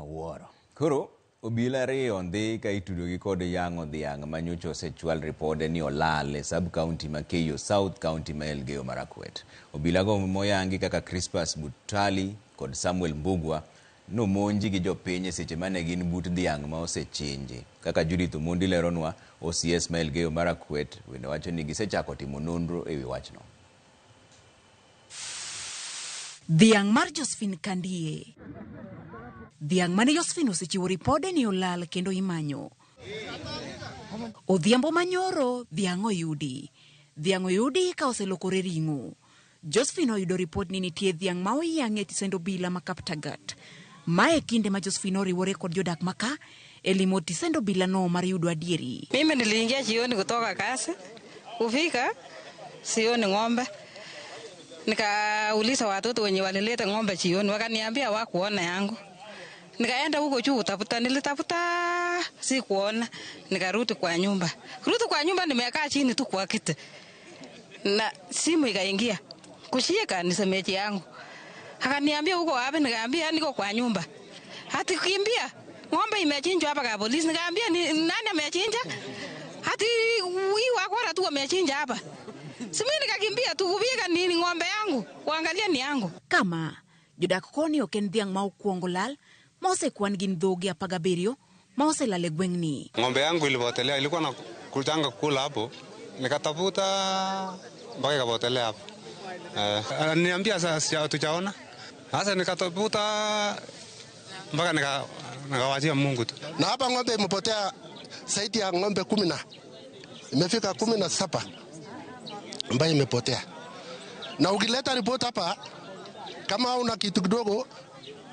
Awuoro. Koro obila ariyo ndhi ka itudogi kod yang'o dhiang' ma nyocha osechwal ripode ni olal e sub county ma Keiyo South, county ma Elgeyo Marakwet. Obilago moyangi kaka Crispus Butali kod Samuel Mbugua nomonji gi jopiny e seche mane gin but dhiang' ma osechinji. Kaka Judith Omondi leronwa, OCS ma Elgeyo Marakwet bende wacho ni gisechako timo nonro e wi wachno. Dhiang' mar Josephine Kandie. Dhiang' mane Josephine osechiwo ripode ni olal kendo imanyo. Odhiambo manyoro dhiang' oyudi. Dhiang' oyudi ka oselokore ring'o. Josephine oyudo ripot ni nitie dhiang' ma oyang' e tisend obila ma Kaptagat. Mae kinde ma Josephine oriwore kod jodak maka e limo tisend obila no mar yudo adieri. Mimi niliingia jioni kutoka kazi, kufika sioni ng'ombe. Nikauliza watoto wenye walileta ng'ombe jioni, wakaniambia wakuona yangu. Nikaenda huko juu kutafuta, nilitafuta sikuona, nikarudi kwa nyumba. Kurudi kwa nyumba nimekaa chini tu kwa kiti na simu ikaingia kushika ni semeji yangu, akaniambia uko wapi? Nikaambia niko kwa nyumba. Ati kimbia, ng'ombe imechinjwa hapa kwa polisi. Nikaambia ni nani amechinja? Ati huyu wakora tu amechinja hapa. Si mimi nikakimbia tu kupiga nini ng'ombe yangu, kuangalia ni yangu. Kama jodak koni ok en dhiang' ma okwongo lal ma osekwan gin dhoge 17 ma oselal e gweng'ni. Ng'ombe yangu ilipotelea, ilikuwa na kutanga kula hapo, nikatafuta mpaka ikapotelea hapo. Niambia sasa hatujaona. Sasa nikatafuta mpaka nikawachia Mungu tu. Na hapa ng'ombe imepotea zaidi ya ng'ombe 10 na imefika 17 ambayo imepotea. Na ukileta report hapa kama una kitu kidogo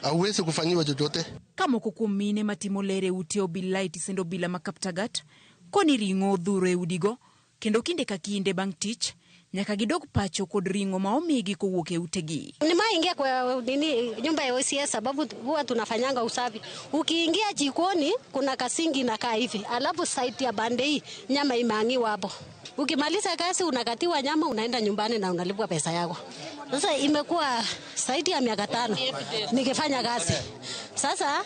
hauwezi kufanyiwa chochote. Ka moko kuom mine matimo ler e ute obila e tisend obila ma Kaptagat koni ring'o odhuro e udigo kendo kinde ka kinde bang' tich nyaka gidog pacho kod ring'o ma omigi kowuok e utegi. Nimaingia kwa nini nyumba ya OCS sababu huwa tunafanyanga usafi. Ukiingia jikoni kuna kasingi inakaa hivi, alafu site ya bande hii nyama imeangiwa hapo. Ukimaliza kazi unakatiwa nyama, unaenda nyumbani na unalipwa pesa yako. Sasa imekuwa zaidi ya miaka 5 nikifanya kazi. Sasa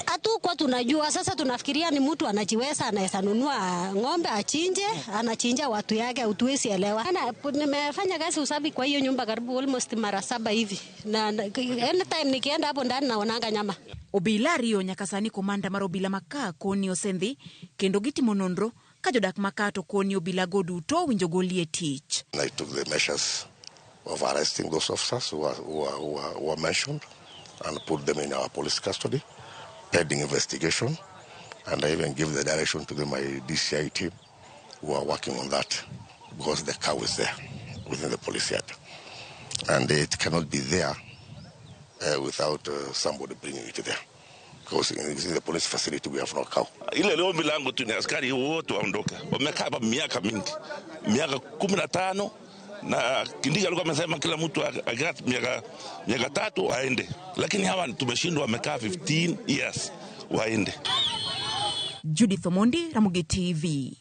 hatukuwa tunajua, sasa tunafikiria ni mtu anajiweza, anaweza nunua ng'ombe achinje, anachinja watu yake, hatuwezi elewa. Nimefanya kazi usafi kwa hiyo nyumba karibu almost mara 7 hivi. Na anytime nikienda hapo ndani naonanga nyama. Obila ariyo nyaka sani komanda mar obila maka koni osendhi kendo gitimo nonro ka jodak maka to koni obila go duto owinjo golie tich. I took the measures of arresting those officers who are mentioned and put them in our police custody pending investigation, and I even give the direction to my DCI team who are working on that, because the cow is there within the police yard, and it cannot be there without somebody bringing it there, because in the police facility we have no cow. Ile leo milango tu ni askari wote waondoke. Wamekaa hapa miaka mingi, miaka 15, na Kindiki alikuwa amesema kila mtu akikaa miaka 3 aende, lakini hawa tumeshindwa, wamekaa 15 years waende. Judith Omondi, Ramogi TV.